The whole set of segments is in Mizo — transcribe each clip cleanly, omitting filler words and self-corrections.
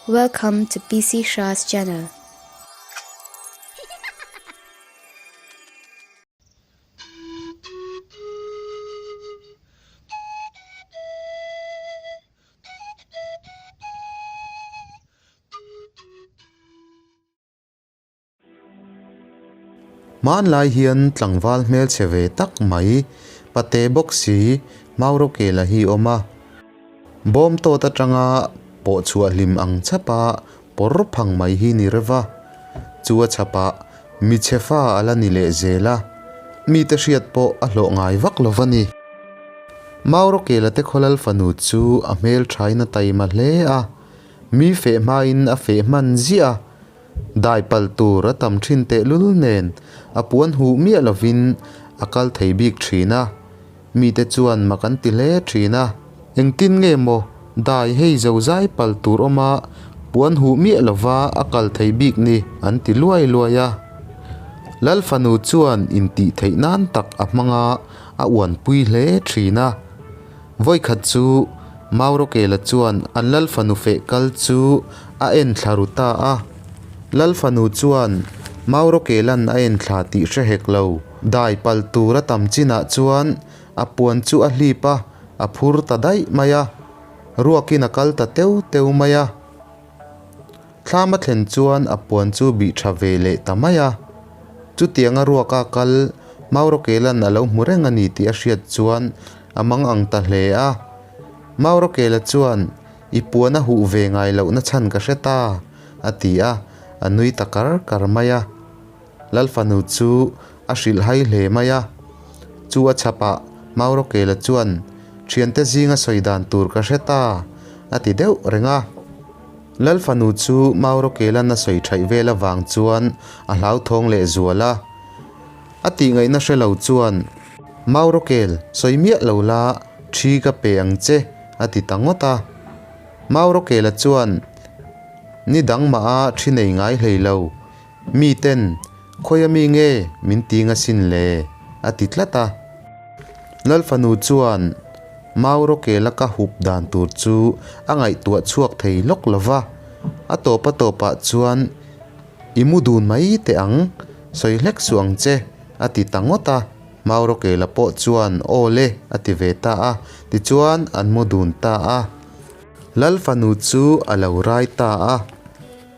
Welcome to PC Shah's channel. Hmanlai hian tlangval hmelchhe ve tak mai pate bawk si Maurawkela hi awm a. Bawm tawt atanga pawh chhuah hlim ang chhapa pawr phang mai hi ni reuh a. Chu a chhapah michhe fa a la ni leh zel a, mite hriat pawh a hlawh ngai vak lo va ni. Maurawkela te khawlal fanu chu a hmelthain a taima hle a, mi feh hmain a feh hman ziah a. Dai pal tur a tam thin tehlul nen a puan huh miah lovin a kal thei bik thin a, mite chuan mak an ti hle thin a. Engtin nge maw dai hei zo zai pal tur awma puan huh miah lova a kal thei bik ni an ti luai luai a. Lal fanu chuan intih theih nan tak a hmang a, a uanpui hle thin a. Vawikhat chu Maurawkela chuan an Lal fanu feh kal chu a en thla ru ta a. Lal fanu chuan Maurawkela'n a en thla tih hre hek lo. Dai pal tur a tam chinah chuan a puan chu a hlip a, a phur ta daih mai a. Ruakin a kal ta teu teu mai a. Thlam a thlen chuan a puan chu bih tha ve leh ta mai a. Chutianga ruaka kal Maurawkela'n a lo hmu reng a ni tih a hriat chuan a mang ang ta hle a. Maurawkela chuan, I puan a huh ve ngai lohna chhan ka hre ta, a ti a, a nui ta kar kar mai a. Lalfanu chu a hrilh hai hle mai a. Chu a chhapah Maurawkela chuan, Thiante zinga sawi dan tur ka hre ta, a ti deuh reng a. Lalfanu chu Maurawkela'n a sawi thaih vel avang chuan a hlauthawng leh zual a. A tihngaihna hre lo chuan, Maurawkel, sawi miah lo la, thi ka pe ang che, a ti ta ngawt a. Maurawkela chuan, Ni dang mah a thi nei ngai hlei lo, mi ten, Khawi a mi nge min ti ngasin le? a ti tlat a. Lalfanu chuan Maurawkela ka hup dan tur chu a ngaihtuah chhuak thei lawk lo va, a tawp a tawpah chuan I mu dun mai teh ang, sawi hlek suh ang che, a ti ta ngawt a. Maurawkela pawh chuan Aw le a ti ve ta a, tichuan an mu dun ta a. Lalfanu chu a lo rai ta a.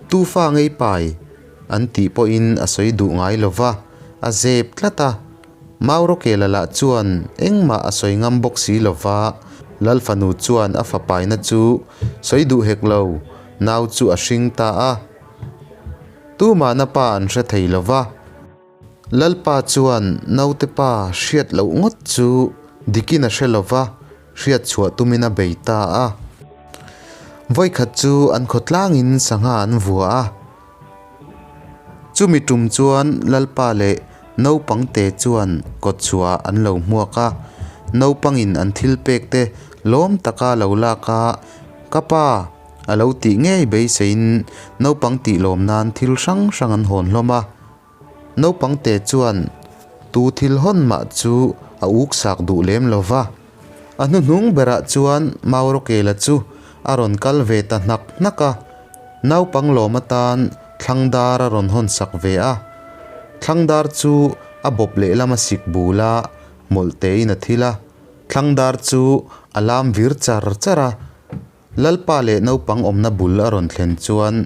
Tu fa ngei pai? an tih pawhin a sawi duh ngai lo va, a zep tlat a. Maurawkela lah chuan engmah a sawi ngam bawk si lo va, Lalfanu chuan a fapaina chu sawi duh hek lo, nau chu a hring ta a. Tumahna pa an hre thei lo va. Lalpa chuan naute pa hriat loh ngawt chu dikin a hre lo va, hriat chhuah tumin a bei ta a. Vawikhat chu an khawtlangin sangha an vua a. Chumi tum chuan Lalpa leh naupangte chuan kawtchhuah an lo hmuak a, naupangin an thil pek te lawm taka lo lak a, Ka pa! a lo tih ngei beiseiin naupang tih lawm nan thil hrang hrang an hawn hlawm a. Naupangte chuan tu thil hawn mah chu a uk sak duh lem lo va. A hnuhnung berah chuan Maurawkela chu a rawn kal ve ta hnak hnak a, naupang lawm atan thlangdar a rawn hawn sak ve a. Thlangdar chu a bawp lehlam a sik bul a, hmawlh tein a thil a. Thlangdar chu a lam vir char char a. Lalpa leh naupang awmna bul a rawn thlen chuan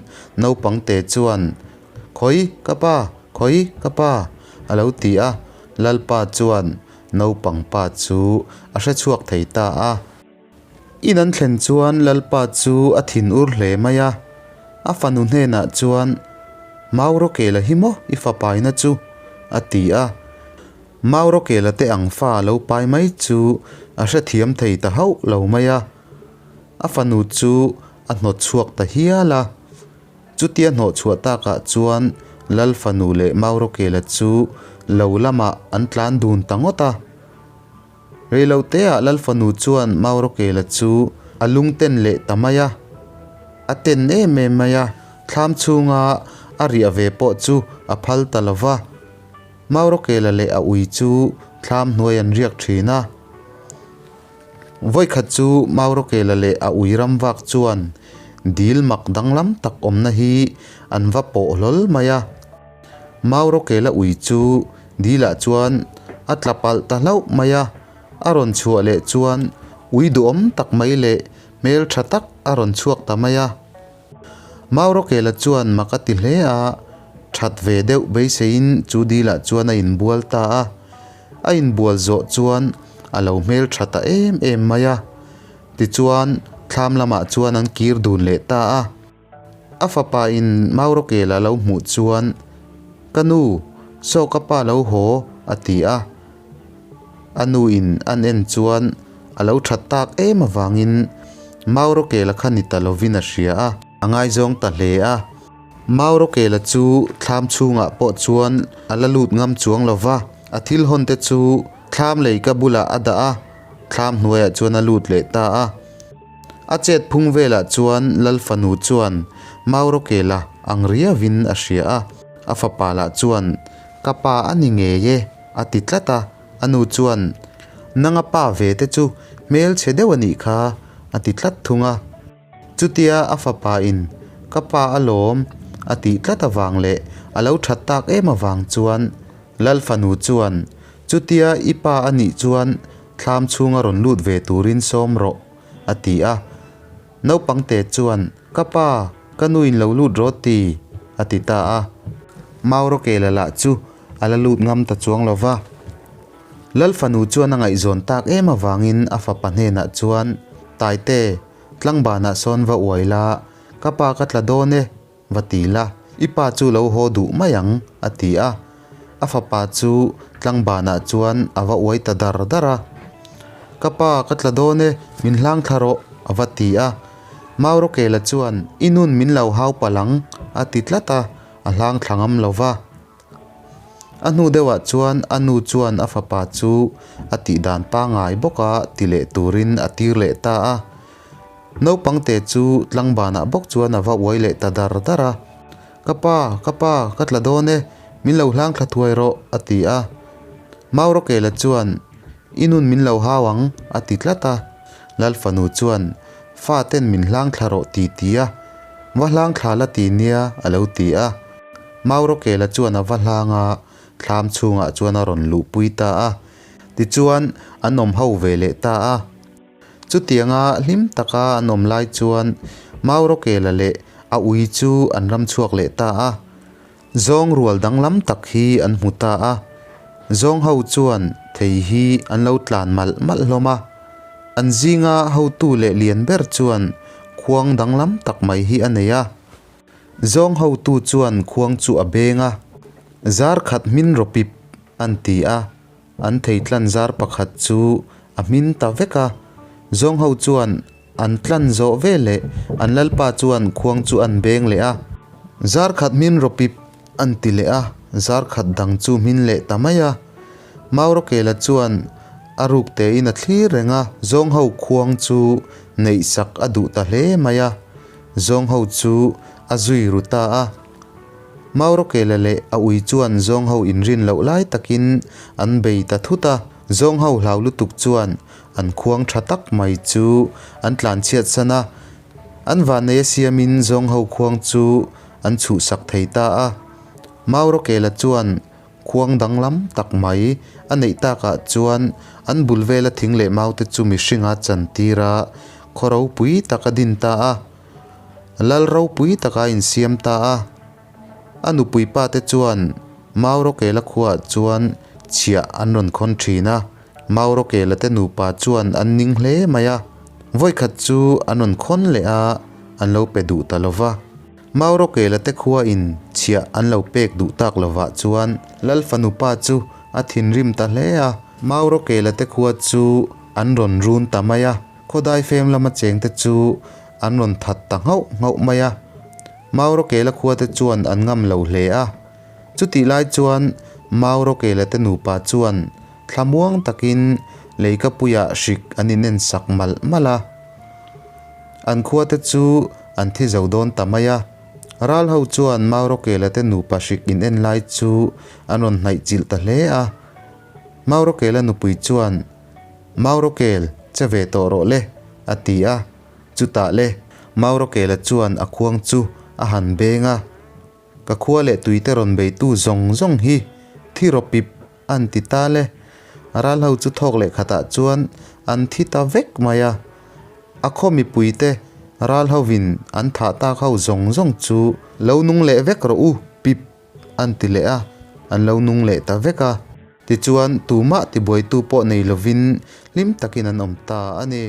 naupangte chuan, Khawi, ka pa! Khawi, ka pa! a lo ti a. Lalpa chuan naupang pa chu a hre chhuak thei ta a. In an thlen chuan Lalpa chu a thin ur hle mai a. A fanu hnenah chuan, Maurawkela hi maw i fapaina chu? a ti a. Maurawkela te ang fa a lo pai mai chu a hrethiam thei ta hauh lo mai a. A fanu chu a hnawt chhuak ta hial a. Chutia hnawh chhuah takah chuan Lal fanu leh Maurawkela chu lo lamah an tlan dun ta ngawt a. Reiloteah Lal fanu chuan Maurawkela chu a lung ten leh ta mai a. A ten em em mai a, thlam chhunga a riah ve pawh chu a phal ta lo va. Maurawkela leh a ui chu thlam hnuai an riak thin a. Vawikhat chu Maurawkela leh a ui ram vak chuan dil mak danglam tak awmna hi an va pawh hlawl mai a. Maurawkela ui chu dilah chuan a tla palh ta hlauh mai a, a rawn chhuah leh chuan ui duhawm tak mai leh hmeltha tak a rawn chhuak ta mai a. Maurawkela chuan mak a ti hle a, that ve deuh beiseiin chu dilah chuan a inbual ta a. A inbual zawh chuan a lo hmeltha ta em em mai a. Tichuan thlam lamah chuan an kir dun leh ta a. A fapa in Maurawkela lo hmuh chuan, Ka nu, saw ka pa lo haw, a ti a. A nu in an en chuan a lo that tak em avangin Maurawkela kha ni ta lovin a hria a, a ngaizawng ta hle a. Maurawkela chu thlam chhungah pawh chuan a la lut ngam chuang lo va, a thil hawn te chu thlam lei ka bulah a dah a, thlam hnuaiah chuan a lut leh ta a. A chet phung velah chuan Lal fanu chuan Maurawkela ang riauin a hria a, a fapa lah chuan Ka pa a ni ngei e, a ti tlat a, a nu chuan Nanga pa ve te chu hmelchhe deuh a nih kha, a ti tlat thung a. Chutia a fapa in ka pa a lawm a tih tlat avang leh a lo that tak em avang chuan Lal fanu chuan chutia i pa a nih chuan thlam chhunga rawn lut ve turin sawm rawh a ti a. Naupangte chuan ka pa ka nu in lo lut rawh ti a ti ta a. Maurawkela lah chu a la lut ngam ta chuang lo va. Lal fanu chuan a ngaihzawn tak em avangin a fapa hnenah chuan Taite, tlangbanah sawn va uai la, ka pa ka tla dawn e, va ti la, i pa chu lo haw duh mai ang, a ti a. A fapa chu tlangbanah chuan a va uai ta dar dar a. Ka pa, ka tla dawn e, min hlang thla rawh, a va ti a. Maurawkela chuan, I nun min lo hau palh ang, a ti tlat a, a hlang thla ngam lo va. A hnu deuhah chuan a nu chuan a fapa chu a tihdan pangngai bawka ti leh turin a tir leh ta a. Naupangte chu tlangbanah bawk chuan a va uai leh ta dar dar a. Ka pa, ka pa, ka tla dawn e, min lo hlang thla thuai rawh, a ti a. Maurawkela chuan, I nun min lo hau ang, a ti tlat a. Lal fanu chuan, Faten min hlang thla rawh ti ti a, va hlang thla la ti nia, a lo ti a. Maurawkela chuan a va hlang a, thlam chhungah chuan a rawn luhpui ta a. Tichuan, an awm ho ve leh ta a. Chutianga hlim taka an awm lai chuan Maurawkela leh a ui chu an ram chhuak leh ta a. Zawng rual danglam tak hi an hmu ta a. Zawng ho chuan thei hi an lo tlan malh malh hlawm a. An zinga hotu leh lian ber chuan khuang danglam tak mai hi a nei a. Zawng hotu chuan khuang chu a beng a, zar khat hmin rawpip an ti a, an thei tlan zar pakhat chu a hmin ta vek a. Zawng ho chuan an tlan zawh ve leh an lalpa chuan khuang chu an beng leh a, zar khat hmin rawpip an ti leh a, zar khat dang chu hmin leh ta mai a. Maurawkela chuan a ruk tein a thlir reng a, zawng ho khuang chu neihsak a duh ta hle mai a. Zawng ho chu a zui ru ta a. Maurawkela leh a ui chuan zawng ho inrin loh lai takin an bei ta thut a. Zawng ho hlau lutuk chuan an khuang tha tak mai chu an tlanchhiat san a. An vanneia siamin zawng ho khuang chu an chhuhsak thei ta a. Maurawkela chuan khuang danglam tak mai a neih takah chuan an bul vela thing leh maute chu mihringa chantir a, khaw ropui tak a din ta a, lal ropui taka a insiam ta a. A nupui pa te chuan Maurawkela khuaah chuan chhiah an rawn khawn thin a, Maurawkela te nupa chuan an ning hle mai a, vawikhat chu an rawn khawn leh a, an lo pe duh ta lo va. Maurawkela te khua in chhiah an lo pek duh tak lovah chuan Lal fanu pa chu a thinrim ta hle a, Maurawkela te khua chu an rawn run ta mai a, khawdai fem lama cheng te chu an rawn that ta nghauh nghauh mai a, Maurawkela khua te chuan an ngam lo hle a. Chutih lai chuan Maurawkela te nupa chuan thlamuang takin leikapuiah hrik an inen sak malh malh a. An khua te chu an thi zo dawn ta mai a. Ral ho chuan Maurawkela te nupa hrik in en lai chu an rawn hnaih chilh ta hle a. Maurawkela nupui chuan, Maurawkel, che ve tawh rawh le, a ti a. Chutah le, Maurawkela chuan a khuang chu a han beng a, Ka khua leh tuite rawn beitu zawng zawng hi thi rawpip an ti ta le. Ral ho chu thawk leh khatah chuan an thi ta vek mai a. A khaw mipuite ral hovin an thah tak ho zawng zawng chu lo nung leh vek rawh u pip an ti leh a, an lo nung leh ta vek a. Tichuan tumah tibuaitu pawh nei lovin hlim takin an awm ta a ni.